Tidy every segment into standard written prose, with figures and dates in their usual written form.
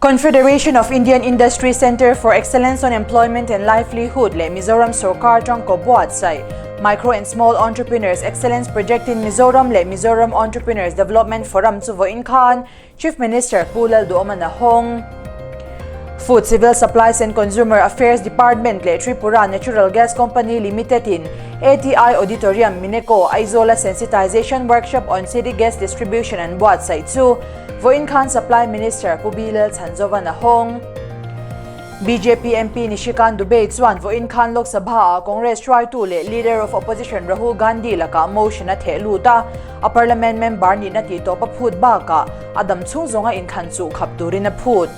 Confederation of Indian Industry Centre for Excellence on Employment and Livelihood leh Mizoram Sorkar tangkaw buatsaih Micro and Small Entrepreneurs Excellence Project in Mizoram leh Mizoram Entrepreneurs Development Forum chu vawiin khan Chief Minister Pu Lalduhawman a hawng. Food, Civil Supplies and Consumer Affairs Department leh Tripura Natural Gas Company Limited in ATI Auditorium, Mineko, Aizawl-a Sensitization Workshop on City Gas Distribution an buatsaih chu Vawiin khan Supply Minister Pu Bilal Chhanzovan a hawng. Bjp MP Nishikant Dubey chuan vawiin khan Lok Sabha-ah Congress hruaitu leh Leader of Opposition Rahul Gandhi lakah motion a theh lut a, a Parliament member nihna tih tawp a phut bakah a dam chhung zawnga inthlan chuh khap turin a phut.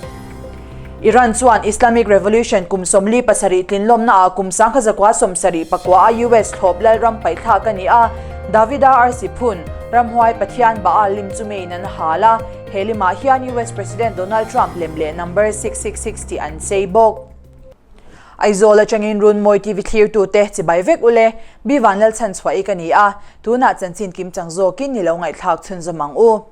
Iran chuan Islamic Revolution kum 47 tlinlawmnaah kum 1974 a US thlawp lalram paihthlak a ni a, Davida arsi phun, ramhuai Pathian Baal lim chu meiin an hal a, he limah hian US President Donald Trump lem leh number 666 tih an chei bawk. Aizawl atangin Runmawi TV thlirtute chibai vek ule, Bi Vanlalchhanchhuah i ka ni a, tunah chanchin kimchang zawkin ni lo ngaihthlak chhunzawm ang u.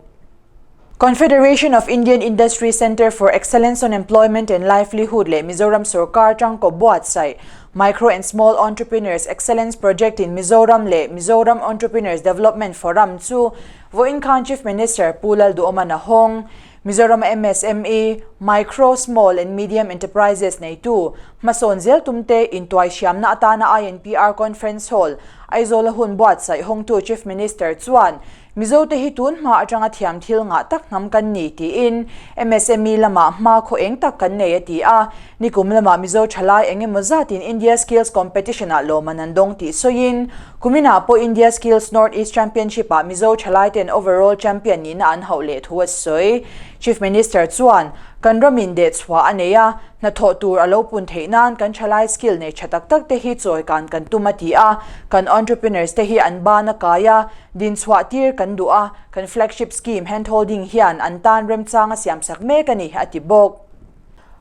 Confederation of Indian Industry Centre for Excellence on Employment and Livelihood leh Mizoram Sorkar tangkaw buatsaih Micro and Small Entrepreneurs Excellence Project in Mizoram leh Mizoram Entrepreneurs Development Forum chu vawiin khan Chief Minister Pu Lalduhawman a hawng. Mizoram MSME, Micro, Small and Medium Enterprises, neitu hmasawn zel tumte intuaihriamna atana INPR Conference Hall, Aizawl a hun buatsaih hawngtu Chief Minister chuan Mizote hi tun hma atanga thiam thil ngah tak hnam kan ni tiin MSME lamah hma khaw eng tak kan nei a ti a. Nikum lamah Mizo thalai eng emaw zatin India Skills Competition-ah lawmman an dawng tih sawiin, kuminah pawh India Skills North East Championship-ah Mizo thalaiten overall champion nihna an hauh leh thu a sawi. Chief Minister chuan, Kan ramin dehchhuah a nei a, hnathawh tur a lo pun theih nan kan thalai skill nei tha tak tak te hi chawikan kan tum a ti a, kan entrepreneurs te hi an ban a kai a, Dinchhuah tir kan duh a, kan flagship scheme handholding hian an tan remchang a siamsak mek a ni, a ti bawk.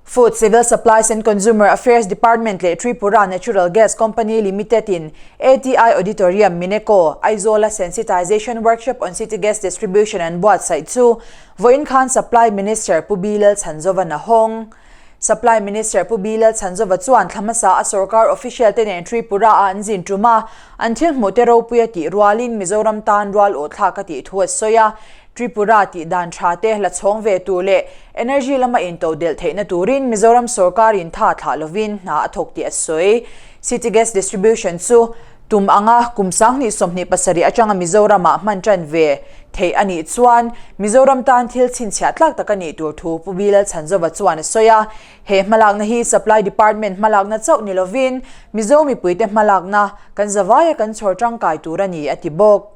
Food, Civil Supplies and Consumer Affairs Department leh Tripura Natural Gas Company Limited in ATI Auditorium, Mineko, Aizawl-a Sensitization Workshop on City Gas Distribution an buatsaih chu vawiin khan Supply Minister Pu Bilal Chhanzovan a hawng. Supply Minister Pu Bilal Chhanzova chuan thla hmasa a sorkar official te nen Tripura a an zin tum a, an thil hmuh te ropui a tih rualin Mizoram tan rual awh thlak a tih thu a sawi a. Tripura tih dan tha te la chhawng ve tur leh energy lama intodelh theihna turin Mizoram sorkarin tha thlah lovin hna a thawk tih a sawi. City Gas Distribution chu Tum anga kum 2027 atanga Mizoramah hman tan ve theih a nih chuan Mizoram tan thil chhinchhiah tlak tak a nih tur thu Pu Bilal Chhanzova chuan a sawi a. He hmalakna hi Supply Department hmalakna chauh ni lovin Mizo mipuite hmalakna kan zavaia kan chhawr tangkai tur a ni a ti bawk.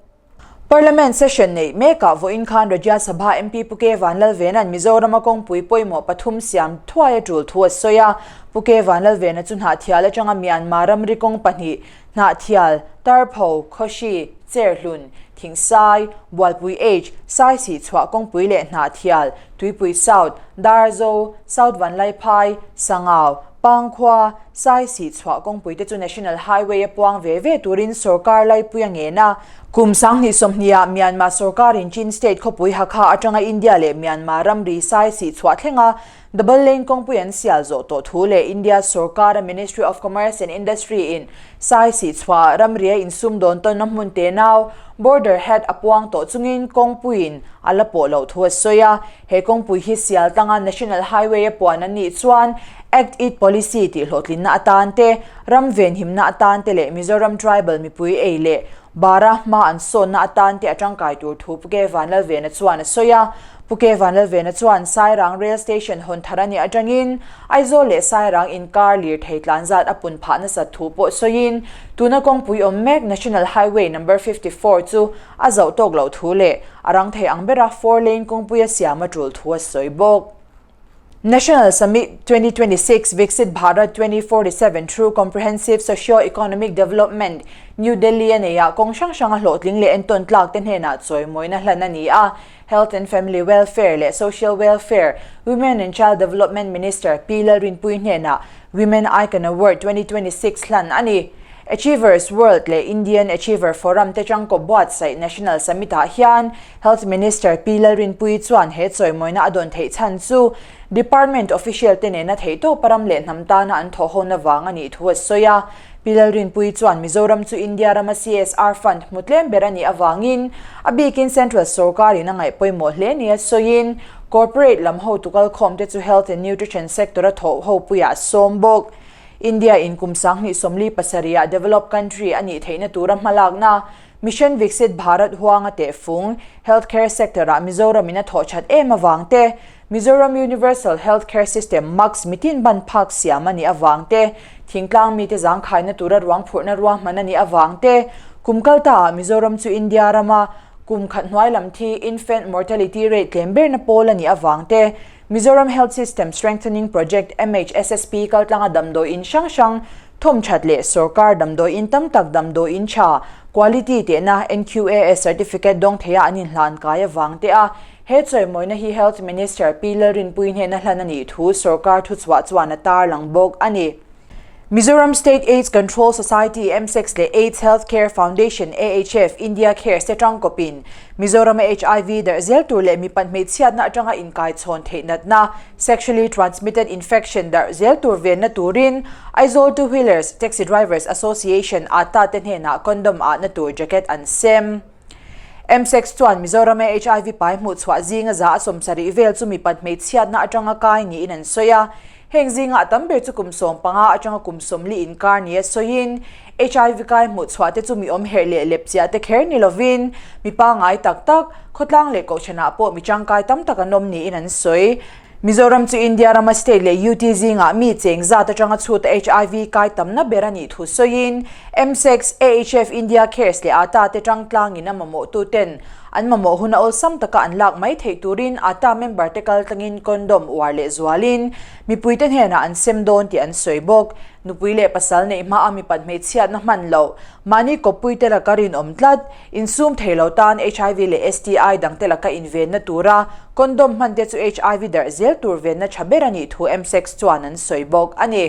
Parliament session neih mekah vawiin khan Rajya Sabha MP Pu K Vanlalvena'n Mizorama kawngpui pawimawh pathum siam thuai a tul thu a sawi a. Pu K Vanlalvena chu Hnahthial atanga Myanmar ramri kawng pahnih, Hnahthial, Tarpho, Khawhri, Cherhlun, Thingsai, Bualpui H, Saisih chhuah kawngpui leh Hnahthial, Tuipui South, Darzo, South Vanlaiphai, Sangau, Pangkhua, Saisih chhuah kawngpui te chu National Highway a puang ve ve turin sorkar laipui a ngen a. Kum 2020 ah Myanmar sorkarin Chin State khawpui Hakha atanga India leh Myanmar ramri Saisih chhuah thlenga Double Lane kawngpui an sial zawh tawh thu leh India sorkara Ministry of Commerce and Industry in Saisih chhuah ramri a insum dawn tawnna hmun tenau Border Head a puang tawh chungin kawngpuiin a la pawh loh thu a sawi a. He kawngpui hi sial tanga National Highway a puan an nih chuan Act East Policy tih hlawhtlinna atan te, ram venhimna atan te leh Mizoram Tribal mipui ei leh bara hma an sawnna atan te a tangkai tur thu Pu K Vanlalvena chuan a sawi a. Pu K Vanlalvena chuan Sairang Rail Station hawn thar a nih atangin Aizawl leh Sairang inkar lirthei tlan zat a pun phah nasat thu pawh sawiin tuna kawngpui awm mek National Highway Number 54 chu a zauh tawk loh thu leh a rang thei ang bera four lane kawngpui a siam a tul thu a sawi bawk. National Summit 2026 Viksit Bharat 2047 Through Comprehensive Socio-Economic Development, New Delhi a neihah kawng hrang hranga hlawhtling leh entawn tlak te hnenah chawimawina hlan a ni a. Health and Family Welfare leh Social Welfare, Women and Child Development Minister Pi Lalrinpuii hnenah Women Icon Award 2026 hlan a ni. Achievers World leh Indian Achiever Forum te tangkaw buatsaih National Summit-ah hian Health Minister Pi Lalrinpuii chuan he chawimawina a dawn theih chhan chu Department official te nena theihtawpa ram leh hnam tana an thawhhona vang a nih thu a sawi a. Pi Lalrinpuii chuan Mizoram chu India rama CSR fund hmu tlem ber a nih avangin a bikin Central sorkarin a ngaih pawimawh hle nia sawiin Corporate lam hotu kalkhawm te chu Health and Nutrition sector a thawh ho puiah a sawm bawk. India in kum 2077 ah developed country a nih theihna tura hmalakna Mission Viksit Bharat huanga tehfung Healthcare sector ah Mizoram in a thawh that em avang te, Mizoram Universal Health Care System, MUCS, mitin ban phak siam a nih avang te, thingtlang mite zangkhaina tura ruang phurhna ruahman a nih avang te, kum kal ta ah Mizoram chu India rama kum khat hnuai lam thi infant mortality rate tlem berna pawl a nih avang te, Mizoram Health System Strengthening Project, MHSSP, kaltlanga damdawi in hrang hrang thawmthat leh sorkar damdawi in tam tak damdawi in tha, quality, tehna NQAS certificate dawng theia an inhlan kai avang te a he chawimawina hi Health Minister Pi Lalrinpuii hnena hlan a nih thu sorkar thuchhuah chuan a tarlang bawk a ni. Mizoram State AIDS Control Society, MSECS, leh AIDS Health Care Foundation, AHF, India Cares te tangkawpin Mizorama HIV darh zel tur leh mipat hmeichhiatna atanga inkaichhawn theih natna, sexually transmitted infection, darh zel tur venna turin Aizawl Two Wheelers Taxi Drivers Association, ATA, te hnenah condom ahna tur jacket an sem. MSECS chuan Mizorama HIV pai hmuhchhuah zinga 70% vel chu mipat hmeichhiatna atanga kai niin an sawi a. Heng zingah a tam ber chu kum 15 atanga kum 40 inkar nia sawiin, HIV kai hmuh chhuah te chu mi awm herh leh lep chiah te kher ni lovin, mi pangngai tak tak, khawtlang leh kohhranah pawh mi tangkai tam tak an awm niin an sawi. Mizoram chu India rama state leh UT zingah mi cheng zat atanga chhuta HIV kai tamna ber a nih thu sawiin, MSECS, AHF India Cares leh ATA te tangtlangin a mamawhtuten An mamawh hun a awlsam taka an lak mai theih turin ATA member te kal tlangin condom uar leh zualin mipuite hnenah an sem dawn tih an sawi bawk. Nupui leh pasal neih hmaa mipat hmeichhiatna hman loh, mahni kawppuite laka rinawm tlat, insum thei lo tan HIV leh STI dangte laka invenna tura condom hmante chu HIV darh zel tur venna tha ber a nih thu MSECS chuan an sawi bawk a ni.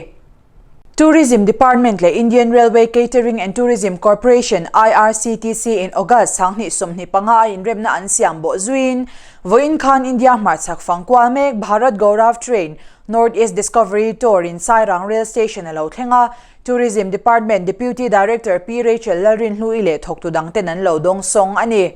Tourism Department leh Indian Railway Catering and Tourism Corporation, IRCTC, in August 2025 a inremna an siam bawh zuiin, vawiin khan India hmarchhak fangkual mek Bharat Gaurav Train, North East Discovery Tour in Sairang Rail Station a lo thleng a, Tourism Department Deputy Director Pi Rachel Lalrinhlui leh thawktu dangten an lo dawngsawng a ni.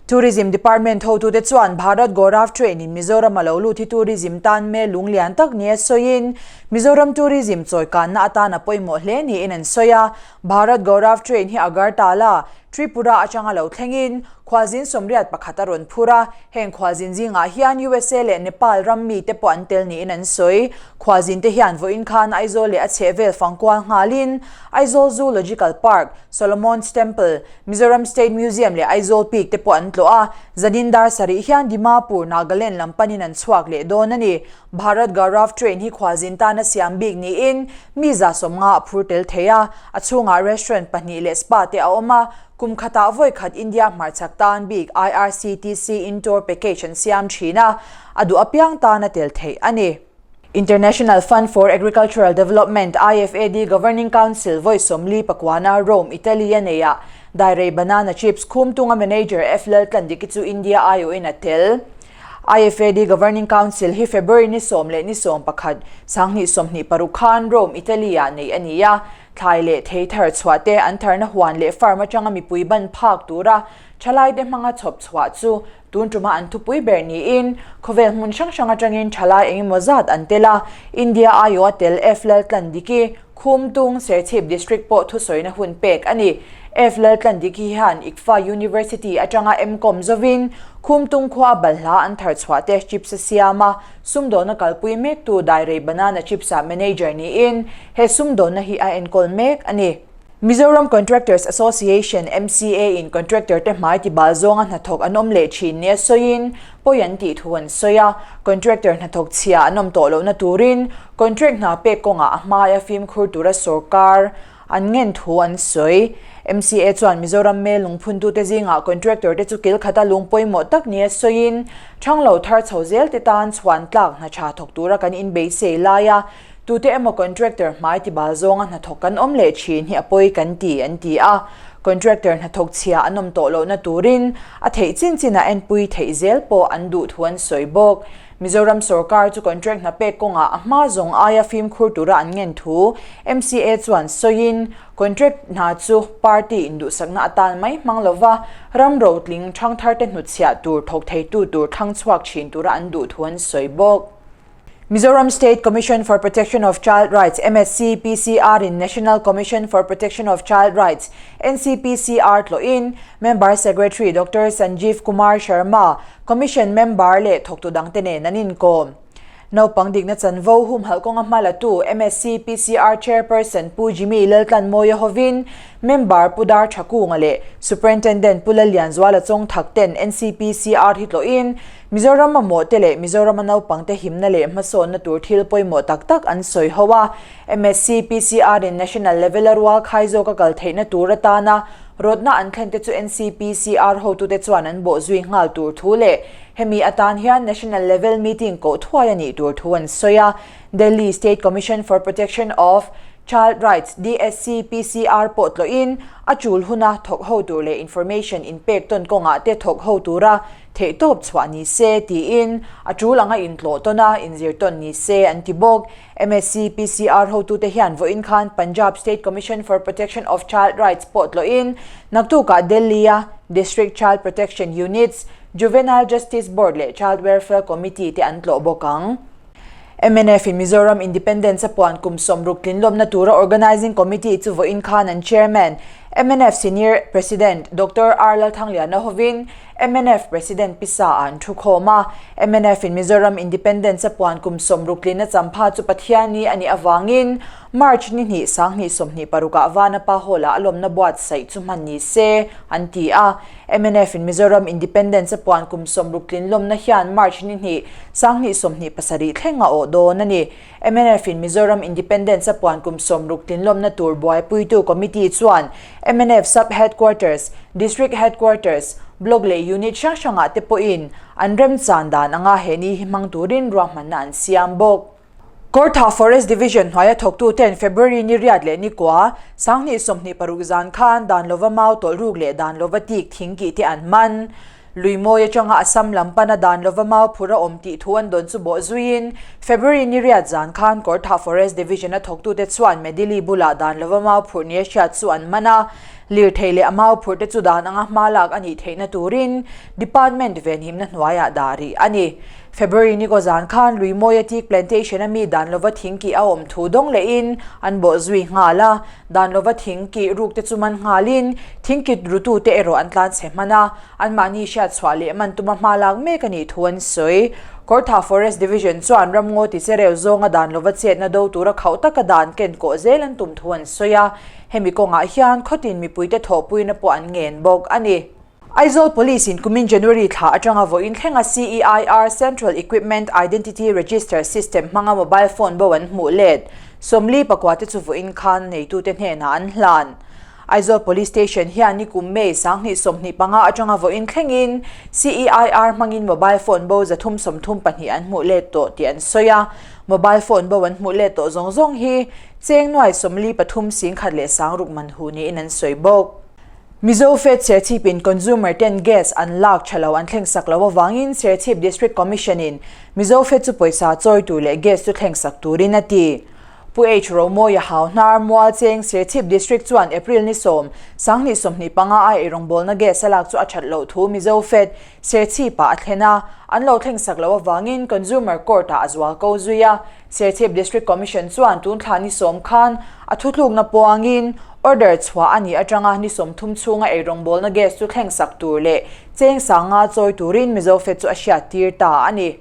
Tourism Department hotute chuan Bharat Gaurav Train in Mizoram a lo lut hi tourism tan me lunglian tak nia sawiin, Mizoram tourism chawikanna atan a pawimawh hle niin an sawi a. Bharat Gaurav Train hi Agartala, Tripura atanga lo thlengin khualzin 81 a rawn phur a, heng khualzin zingah hian USA leh Nepal ram mite pawh an tel niin an sawi. Khualzin te hian vawiin khan Aizawl leh a chhehvel fangkual nghalin Aizawl Zoological Park, Solomon's Temple, Mizoram State Museum leh Aizawl Peak te pawh an tlawh a, zanin dar sarih hian Dimapur, Nagaland lam panin an chhuak leh dawn a ni. Bharat Gaurav Train hi khualzin tana siam bik niin mi 50 a phur tel thei a, a chhungah restaurant pahnih leh spa te a awm a, kum khatah vawi khat India hmarchhak tan bik IRCTC in tour package an siam thin a, a duh apiang tana tel theih a ni. International Fund for Agricultural Development, IFAD, Governing Council vawi 49na Rome, Italy a nei a, Dairei Banana Chips khumtunga Manager F. Laltlandiki chu India aiawhin a tel. IFAD Governing Council hi February ni 10 leh ni 11, 2026 khan Rome, Italy ah neih a ni a, thlai leh thei thar chhuah te an tharna huan leh farm atanga mipui ban phak tura thalaite hmanga chhawp chhuah chu Tun tuma an thupui ber niin khawvel hmun hrang hrang atangin thalai engemaw zat an tel a, India aiawh a tel F Laltlandiki, Khumtung, Serchhip District pawh thusawina hun pek a ni. F Laltlandiki hian ICFA University atanga M.Com zovin Khumtung khua balhla an thar chhuah te chips a siam a, sumdawlna kalpui mektu Dairei Banana Chips-ah manager niin he sumdawlna hi a enkawl mek a ni. Mizoram Contractors Association, MCA, in contractor te hmai tibal zawnga hnathawk an awm leh thin nia sawiin pawi an tih thu an sawi a. Contractor hnathawk chhia an awm tawh lohna turin contract hna pek kawngah a hmaia fimkhur tura sorkar an ngen thu an sawi. MCA chuan Mizoram mel lungphuntute zingah contractor te chu kil khata lung pawimawh tak nia sawiin thanglo thar chho zel te tan chhuan tlak hna tha thawk tura kan inbeisei laia. Tute emaw contractor hmai tibal zawnga hnathawk kan awm leh thin hi a pawi kan ti, an ti a. Contractor hnathawk chhia an awm tawh lohna turin a theih chin chinah enpui theih zel pawh an duh thu an sawi bawk. Mizoram sorkar chu contract hna pek kawngah a hma zawng aia fimkhur tura an ngen thu MCA chuan sawiin, Contract hna chu party induhsakna atan mai hmang lova ram rotling thangtharte hnutchhiah tur thawk theitu tur thlang chhuak thin tura an duh thu an sawi bawk. Mizoram State Commission for Protection of Child Rights, MSCPCR, in National Commission for Protection of Child Rights, NCPCR, tlawhin Member Secretary Doctor Sanjeev Kumar Sharma, Commission member leh thawktu dangte nen an inkawm. Naupang dikna chanvo humhalh kawnga hma latu MSC PCR Chairperson Pu Jimmy Laltlanmawia hovin Member Pu Dar Thakunga leh Superintendent Pu Lallianzuala Chawngthak ten NCPCR hi tlawhin Mizoram mamawh te leh Mizorama naupangte himna leh hmasawnna tur thil pawimawh tak tak an sawi ho a. MSC PCR in National level a rual khai zawka kal theihna tur atana rawtna an thlen te chu NCPCR hotute chuan an bawh zui nghal tur thu leh Hemi atan hian National Level Meeting koh thuai a nih tur thu an sawi a. Delhi State Commission for Protection of Child Rights, DSCPCR, pawh tlawhin a chul huna thawk ho tur leh information inpek tawn kawngah te thawk ho tura theihtawp chhuah ni se tiin a tul anga intlawh tawn a, inzir tawn ni se an ti bawk. MSCPCR hotute hian vawiin khan Punjab State Commission for Protection of Child Rights pawh tlawhin naktukah Delhi-a District Child Protection Units, Juvenile Justice Board leh Child Welfare Committee te an tlawh bawk ang. Mnf in Mizoram Independence a puan kum 60 tlinlawmna tura Organising Committee chu vawiin khan an Chairman, mnf Senior President Doctor R Lalthangliana hovin mnf President Pisa ah an thu khawm a. Mnf in Mizoram Independence a puan kum 60 tlinna champha chu Pathianni a nih avangin March ni hnih 2026 ah Vanapa Hall ah a lawmna buatsaih chu hman ni se an ti a. Mnf in Mizoram Independence a puan kum 60 tlinlawmna hian March ni hnih, 2027 thleng a awh dawn a ni. Mnf in Mizoram Independence a puan kum 60 tlinlawmna tur buaipuitu committee chuan mnf Sub Headquarters, District Headquarters, Block leh Unit hrang hrangah te pawhin an remchan dan anga he ni hi hmang turin ruahmanna an siam bawk. Kawrthah Forest Division hnuaia thawktuten February ni riat leh ni kua, 2026 zan khan dan lova mau tawlh ruk leh dan lova tik thing kih te an man. Luimawi atanga Assam lam pana dan lova mau phur a awm tih thu an dawn chu bawh zuiin February ni riat zan khan Kawrthah Forest Division-a thawktute chuan Medili bulah dan lova mau phurh nia hriat chu an man a, lirthei leh a mau phurh te chu dan anga hma lak a nih theihna turin Department venhimna hnuaiah dah rih a ni. February ni kaw zan khan Luimawia Teak Plantation a mi dan lova thing kih a awm thu dawng lehin an bawh zui nghal a, dan lova thing kih ruk te chu man nghalin thing kit rutu te erawh an tlan chhe hman a, anmahni hriat chhuah leh man tuma hma lak mek a nih thu an sawi. Kawrthah Forest Division chuan ramngaw ti chereu zawnga dan lova chetna do tura khauh taka dan ken kawh zel an tum thu an sawi a, hemi kawngah hian khawtin mipuite thawhpuina pawh an ngen bawk a ni. Aizawl Police in kumin January thla atanga vawiin thlenga CEIR, Central Equipment Identity Register System, hmanga mobile phone bo an hmuh let 44 te chu vawiin khan neitute hnenah an hlan. Aizawl Police Station hian nikum May 2025 atanga vawiin thlengin CEIR hmangin mobile phone bo 334 an hmuh let tawh tih an sawi a. Mobile phone bo an hmuh let tawh zawng zawng hi cheng nuai 43 singkhat leh sangruk man hu niin an sawi bawk. Mizo Fed Serchhip in consumer ten gas an lak tha lo an thleng sak lo avangin Serchhip District Commission in Mizo Fed chu pawisa chawi tur leh gas chu thleng sak turin a ti. Pu H Romawia Hau Hnar Mual Cheng Serchhip District chuan April ni 10, 2025 a eirawngbawlna gas a lak chu a that loh thu Mizo Fed Serchhip ah a thlen a, an lo thleng sak loh avangin Consumer Court ah a zual ko zui a. Serchhip District Commission chuan tun thla ni 10 khan a thutlukna puangin order chhuah a nih atanga ni 30 chhunga eirawngbawlna gas chu thleng sak tur leh cheng sanga chawi turin Mizofed chu a hriat tir ta a ni.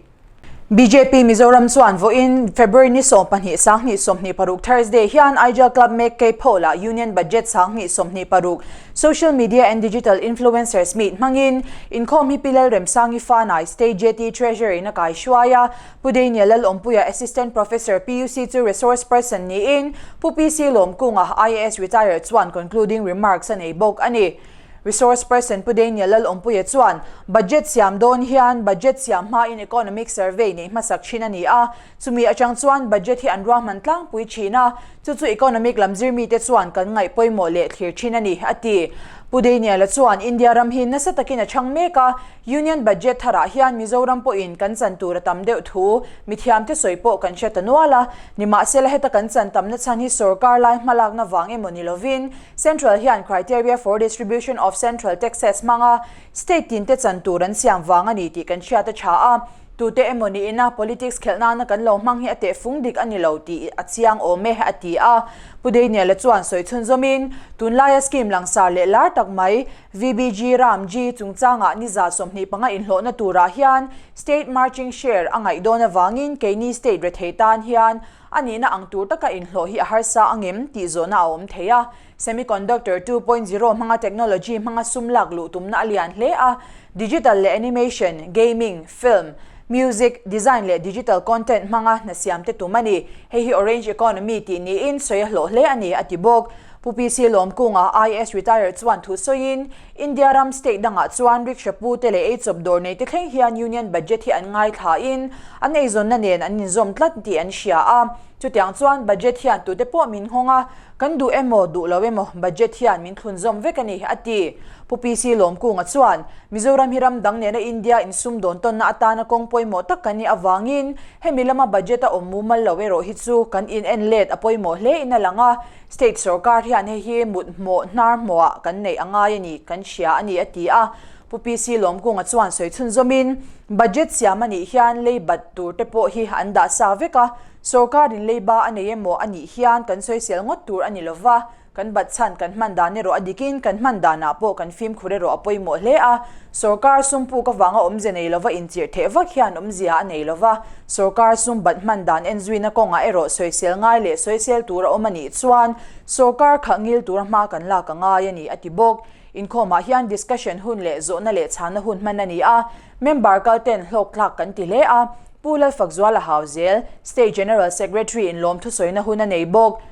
Bjp Mizoram chuan vawiin February ni 12 2026 Thursday hian Aijal Club Mek Cape Hall-ah Union Budget 2026 Social Media and Digital Influencers Meet hmangin inkhawm hi Pi Lalremsangi Fanai State JT Treasury in a kaihruai a, Pu Daniel Lalawmpuia Assistant Professor PUC chu Resource Person niin Pu PC Lawmkunga IAS Retired chuan concluding remarks a nei bawk a ni. Resource person Pu Daniel Lalawmpuia chuan budget siam dawn hian budget siam hmain economic survey neih hmasak thin a ni a, chumi atang chuan budget hi an ruahman tlangpui thin a, chu chu economic lam zirmite chuan kan ngaih pawimawh leh thlir thin a ni, a ti. Pu Daniel-a chuan India ram hi nasa takin a chhang mek a, Union budget tharah hian Mizoram pawhin kan chan tur a tam deuh thu mithiamte sawi pawh kan hre ta nual a, nimahsela heta kan chan tamna chhan hi sorkar lai hmalakna vang emaw ni lovin Central hian criteria for distribution of central taxes hmanga state tinte chan tur an siam vang a ni tih kan hriat a tha a, tute emaw niin a politics khelh nana kan lo hmang hi a tehfung dik a ni lo tih a chiang awm e, a ti a. Pu Daniel-a chuan sawi chhunzawmin, Tunlaia scheme langsar leh lar tak mai VBG Ram G chungchangah ni 25 inhlawhna turah hian state marching share a ngaih dawn avangin keini state rethei tan hian A nihna ang tur taka inhlawh hi a harsa angem tih zawhna a awm thei a. Semiconductor 2.0 hmanga technology hmanga sum lak luh tumna a lian hle a. Digital leh animation, gaming, film, music, design leh digital content hmanga hna siam te tum a ni. Hei hi Orange Economy tih niin sawi a hlawh hle a ni, a ti bawk. Pu PC Lawmkunga, IAS retired chuan thu sawiin, India ram state dangah chuan rickshaw pu te leh eichawp dawr nei te thleng hian Union Budget hi an ngaithlain an eizawnna nen an inzawm tlat tih an hria a. Chutiang chuan budget hian tute pawh min nghawng a, kan duh emaw duh lo emaw budget hian min thlunzawm vek a ni, a ti. Pu PC Lawmkunga chuan, Mizoram hi ram dang nena India insumdawn tawnna atana kawng pawimawh tak kan nih avangin hemi lama budget a awm mumal lo erawh hi chu kan in en let a pawimawh hle in a lang a, State sorkar hian hei hi mut hmawh hnar hmawhah kan neih a ngai a ni, kan hria a ni, a ti a. Pu PC Lawmkunga chuan sawi chhunzawmin, Budget siam a nih hian lei bat tur te pawh hi an dah sa vek a, sorkarin leiba a nei emaw a nih hian kan sawisel ngawt tur a ni lova, kan bat chhan kan hman dan erawh a dikin kan hman danah pawh kan fimkhur erawh a pawimawh hle a, sorkar sum puk avanga awmze nei lova inchirh theh vak hian awmzia a nei lova, Sorkar sum bat hman dan enzuina kawngah erawh sawisel ngai leh sawisel tur a awm a nih chuan sorkar khalh ngil tura hma kan lak a ngai a ni, a ti bawk. Inkhawmah hian discussion hun leh zawhna leh chhana hun hman a ni a, member kal ten hlawk thlak kan ti hle a, Pu Lalfakzuala Hauzel, State General Secretary in lawmthu sawina hun a nei bawk.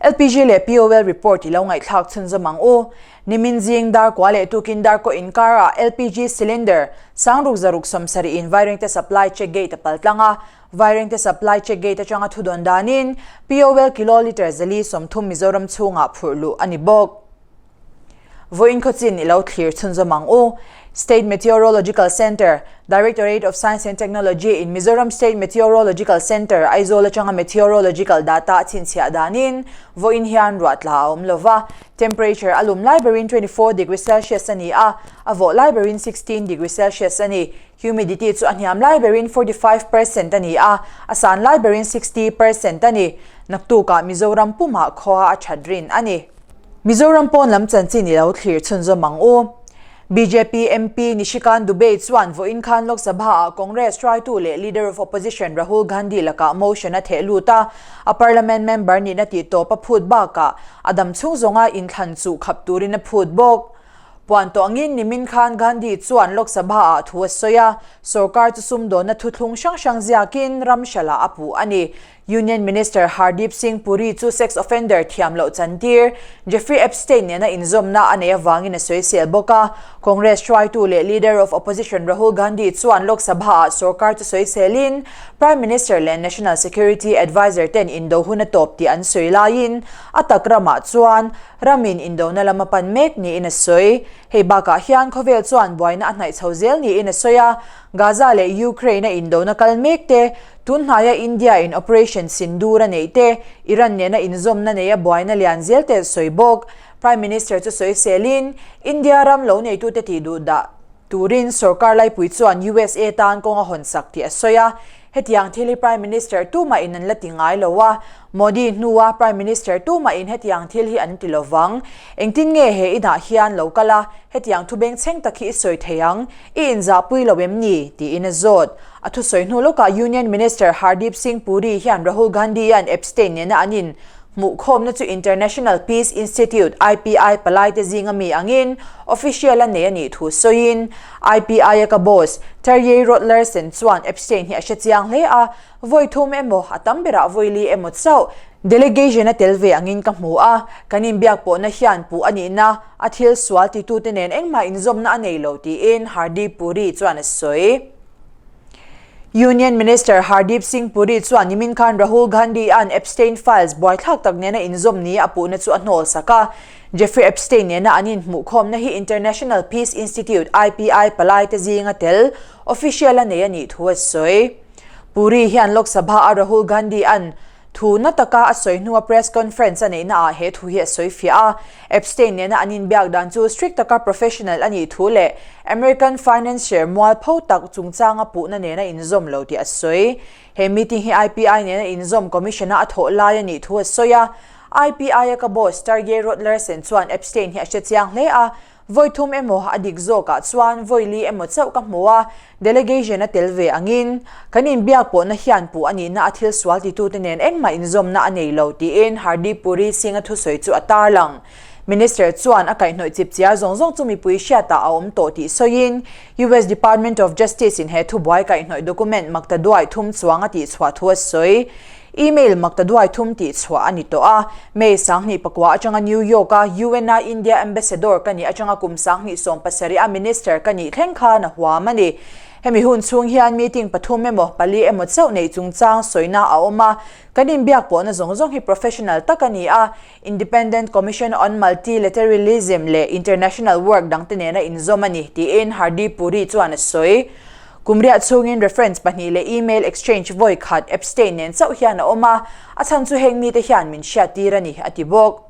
LPG leh POL report i lo ngaihthlak chhunzawm ang u. Nimin zing dar kua leh tukin dar kaw inkarah LPG cylinder sangruk zaruk 70 in Vairengte supply check gate a pal tlang a. Vairengte supply check gate atanga thudawn danin POL kilolitre 430 Mizoram chhungah phurh luh a ni bawk. Vawiin khawchin i lo thlir chhunzawm ang u. State Meteorological Centre, Directorate of Science and Technology in Mizoram State Meteorological Centre, Aizawl atanga meteorological data a chhinchhiah danin vawiin hian ruah tla a awm lova. Temperature a lum lai berin 24 degree Celsius a ni a, a vawh lai berin 16 degree Celsius a ni. Humidity chu a hniam lai berin 45% a ni a, a san lai berin 60% a ni. Naktukah Mizoram pumah khua a that rin a ni. Mizoram pawn lam chanchin i lo thlir chhunzawm ang u. Bjp MP Nishikant Dubey chuan vawiin khan Lok Sabha-ah Congress hruaitu leh Leader of Opposition Rahul Gandhi lakah motion a theh lut a, a parliament member nihna tih tawp a phut bakah a dam chhung zawnga inthlan chuh khap turin a phut bawk. Puan tawh angin nimin khan Gandhi chuan Lok Sabha-ah thu a sawi a, sorkar chu sumdawnna thuthlung hrang hrang ziakin ram hralah a puh a ni. Union Minister Hardeep Singh Puri chu sex offender thiam loh chantir Jeffrey Epstein nena inzawmna a neih avangin a sawisel bawk a. Congress hruaitu leh Leader of Opposition Rahul Gandhi chuan Lok Sabha-ah sorkar chu sawiselin Prime Minister leh National Security Adviser ten indo hun a tawp tih an sawi laiin a tak ramah chuan ramin indona lam a pan mek niin a sawi. Hei bakah hian khawvel chuan buaina a hnaih chho zel niin a sawi a, Gaza leh Ukraine a indona kal mek te, Tun hnaia India in Operation Sindoor a neih te, Iran nena inzawmna neia buaina lian zel te sawi bawk. Prime Minister chu sawi selin, India ram lo neitute tih duh dah turin sorkar laipui chuan USA tan kawng a hawn sak tih a sawi a. Hetiang thil hi Prime Minister tumah in an la ti ngai lo a, Modi hnua Prime Minister tumah in hetiang thil hi an ti lo vang. Engtin nge he inah hian lo kal a, hetiang thu bengchheng tak hi i sawi thei ang? I inzahpui lo em ni? tiin a zawt. A thusawi hnu lawkah Union Minister Hardeep Singh Puri hian Rahul Gandhi-a'n Epstein nena an in Hmuhkhawmna chu International Peace Institute, IPI, palaite zinga mi angin official a nei a nih thu sawiin, IPI a ka boss, Terje Rod Larsen chuan Epstein hi a hre chiang hle a, vawi thum emaw, a tam berah vawi li emaw chauh delegation a tel ve angin ka hmu a, kan inbiak pawhna hian puh a nihna a thil sual titute nen engmah inzawmna a nei lo tiin Hardeep Puri chuan a sawi. Union Minister Hardeep Singh Puri chuan nimin khan Rahul Gandhi-a'n Epstein Files buaithlak tak nena inzawm ni a puhna chu a hnawl sak a. Jeffrey Epstein nena an inhmuhkhawmna hi International Peace Institute, IPI, palaite zinga tel official a nei a nih thu a sawi. Puri hian Lok Sabha-a Rahul Gandhi-a'n Thu na taka a sawi hnua press conference a neihna ah he thu hi a sawi fiah a. Epstein nena an inbiak dan chu strict taka professional a nih thu leh American financier mualpho tak chungchanga puhna nena inzawm lo tih a sawi. He meeting hi IPI nena inzawm commission-a a thawh lai a nih thu a sawi a. IPI a ka boss Terje Rod-Larsen chuan Epstein hi a hre chiang hle a, Vawi thum emaw a dik zawkah chuan vawi li emaw chauh ka hmu a, delegation a tel ve angin kan inbiak pawhna hian puh a nihna a thil sual titute nen engmah inzawmna a nei lo tiin Hardeep Puri Singh-a thusawi chu a tarlang. Minister chuan a kaihhnawih chipchiar zawng zawng chu mipui hriatah a awm tawh tih sawiin US Department of Justice in he thubuai kaihhnawih document maktaduai thum chuang a tihchhuah thu a sawi. Email maktaduai thum tih chhuah a ni tawh a, May 2009 atanga New York-a UN-a India Ambassador ka nih atanga kum 2017 a Minister ka nih thleng khan a huam a ni. Hemi hun chhung hian meeting pathum emaw pali emaw chauh neih chungchang sawina a awm a, kan inbiak pawhna zawng zawng hi professional tak a ni a, Independent Commission on Multilateralism leh International Work dangte nena inzawm a ni, tiin Hardeep Puri chuan a sawi. Kum riah chhungin reference pahnih leh email exchange vawi khat Epstein nen chauh hian a awm a, a chhan chu heng mite hian min hriattir a ni, a ti bawk.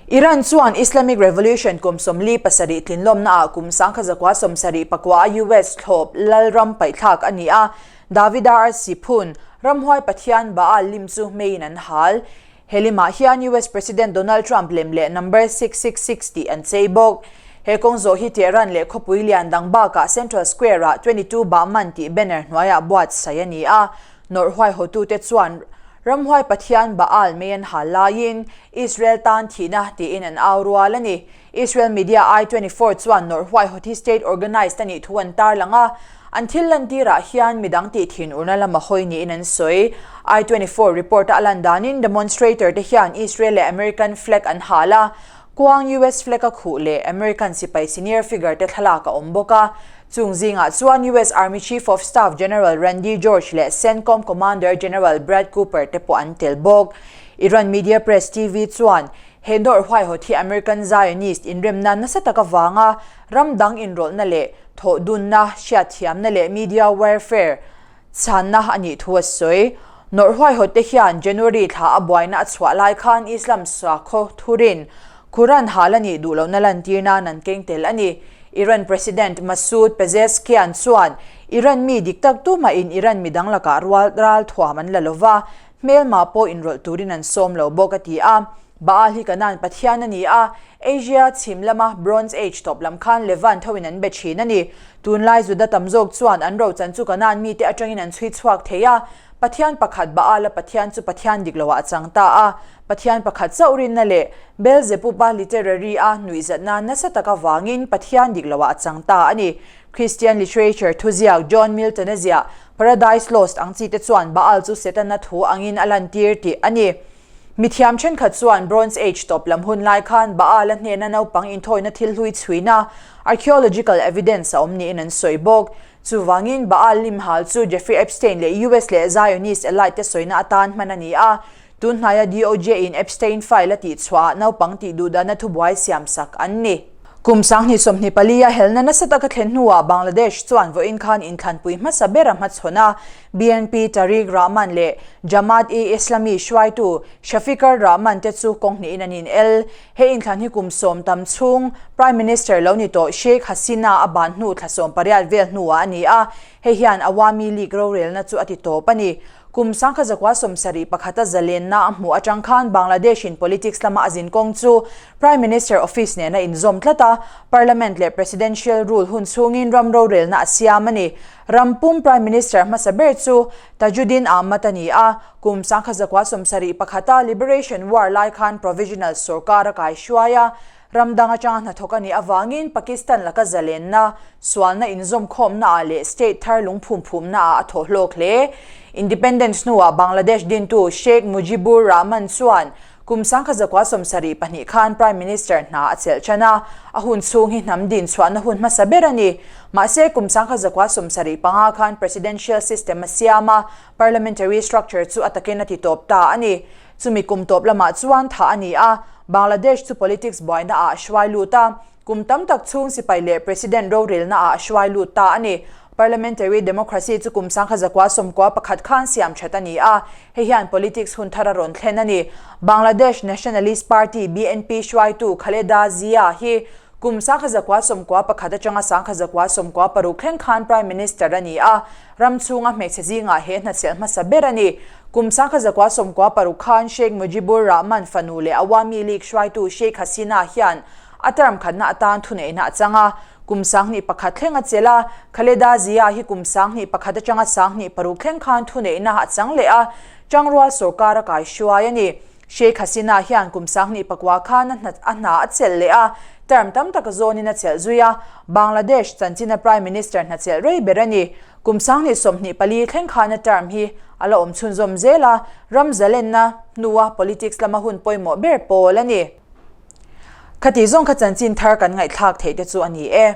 Iran chuan Islamic Revolution kum 47 tlinlawmnaah kum 1974 a US thlawp lalram paihthlak a ni a, Davida Arsi phun, ramhuai pathian Baal lim chu meiin an hal. He limah hian US President Donald Trump lem leh number 666 tih an chei bawk. He kawng zawh hi Tehran leh khawpui lian dang bakah Central Square-ah 22 Bahman tih banner hnuaiah buatsaih a ni a. Nawrh huaihawtute chuan ramhuai pathian Baal mei an hal laiin Israel tan thihna tiin an au rual a ni. Israel media I 24 chuan nawrh huaihawt hi state organised a nih thu an tarlang a, an thil lantirah hian midang tih thin urna lama hawi niin an sawi. I 24 report a lan danin demonstrator te hian Israel leh American flag an hal a, kuang US flag a khuh leh American sipai senior figure te thlalak a awm bawk a. Chung zingah chuan US Army Chief of Staff General Randy George leh CENTCOM Commander General Brad Cooper te pawh an tel bawk. Iran media Press TV chuan He nawrh huaihawt hi American Zionist inremna nasa tak avanga ram dang inrawlhna leh thawhdunna, hriatthiamna leh media warfare chhanna a nih thu a sawi. Nawrh huaihawt te hian January thla a buaina a chhuah lai khan Islam sakhaw thurin Quran hal a nih duh lohna lantir nan an keng tel a ni. Iran President Masoud Pezeshkian chuan Iran mi dik tak tumahin Iran midang lakah rual ralthuam an la lova, Hmelma pawh inrawlh turin an sawm lo bawk a ti a. Baal hi Kanaan pathian a ni a, Asia chhim lama Bronze Age tawp lam khan Levant hoin an be thin a ni. Tunlai Juda tam zawk chuan an rochan chu Kanaan mite atangin an chhui chhuak thei a, Pathian pakhat Baal-a pathian chu pathian dik loah a chang ta a. Pathian pakhat chauh rinna leh Beelzebuba literary-a nuihzatna nasa tak avangin pathian dik loah a chang ta a ni. Christian literature thuziak John Milton-a ziah Paradise Lost ang chi te chuan Baal chu Setana thu angin a lantir tih a ni. Mithiam thenkhat chuan Bronze Age tawp lam hun lai khan Baal-a hnena naupang inthawina thil hlui chhuina archaeological evidence a awm niin an sawi bawk. Chuvangin Baal lim hal chu Jeffrey Epstein leh US leh Zionist elite te sawina atan hman a ni a. Tunhnaia DOJ-in Epstein file a tihchhuahah naupang tih duhdahna thubuai siamsak an ni. Kum 2024 a helna nasa taka thlen hnuah Bangladesh chuan vawiin khan inthlanpui hmasa ber a hmachhawn a, BNP Tarique Rahman leh Jamaat-e-Islami hruaitu Shafiqur Rahman te chu kawng hnihin an inel. He inthlan hi kum sawm tam chhung Prime Minister lo ni tawh Sheikh Hasina a ban hnu thla 18 vel hnuah a ni a, hei hian Awami League rorelna chu a ti tawp a ni. Kum 1971 a zalenna a hmuh atang khan Bangladesh-in politics lama a zin kawng chu Prime Minister office nen a inzawm tlat a, Parliament leh Presidential rule hun chhungin ram rorelna a siam a ni. Ram pum Prime Minister hmasa ber chu Tajuddin Ahmad a ni a, kum 1971 a Liberation War lai khan Provisional sorkar a kai hruai a, ram dang atanga hnathawk a nih avangin Pakistan laka zalenna, sualna inzawmkhawmna ah leh state thar lungphum phumna ah a thawh hlawk hle. Independence hnuah Bangladesh dintu Sheikh Mujibur Rahman chuan Kum 1972 khan Prime Minister hna a chelh tan a, a hun chhung hi hnam din chhuahna hun hmasa ber a ni. Mahse, kum 1975 khan Presidential System a siam a, Parliamentary structure chu a takin a ti tawp ta a ni. Chumi kum tawp lamah chuan thah a ni a, Bangladesh chu politics buaina ah a hruai lut a. Kum tam tak chhung sipai leh President rorelna ah a hruai lut ta a ni. Parliamentary democracy chu kum 1991 khan siam that a ni a, hei hian politics hun thar a rawn thlen a ni. Bangladesh Nationalist Party, BNP, hruaitu Khaleda Zia hi kum 1991 atanga 1996 thleng khan Prime Minister a ni a, ram chhunga hmeichhe zingah he hnaselh hmasa ber a ni. Kum 1996 khan Sheikh Mujibur Rahman fanu leh Awami League hruaitu Sheikh Hasina hian A term khatna atan thuneihna a chang a, kum 21 thleng a chelh a, Khaleda Zia hi kum 21 atanga 26 thleng khan thuneihna a chang leh a, Changrual sorkar a kai hruai a ni. Sheikh Hasina hian kum 29 khan a hna a hna a chelh leh a, term tam tak zawnin a chelh zui a, Bangladesh chanchina Prime Minister hna chelh rei ber a ni. Kum 2024 thleng khan a term hi a la awm chhunzawm zel a, ram zalenna hnua politics lama hun pawimawh ber pawl a ni. Khati zawng kha chanchin thar kan ngaihthlak theih te chu a ni e.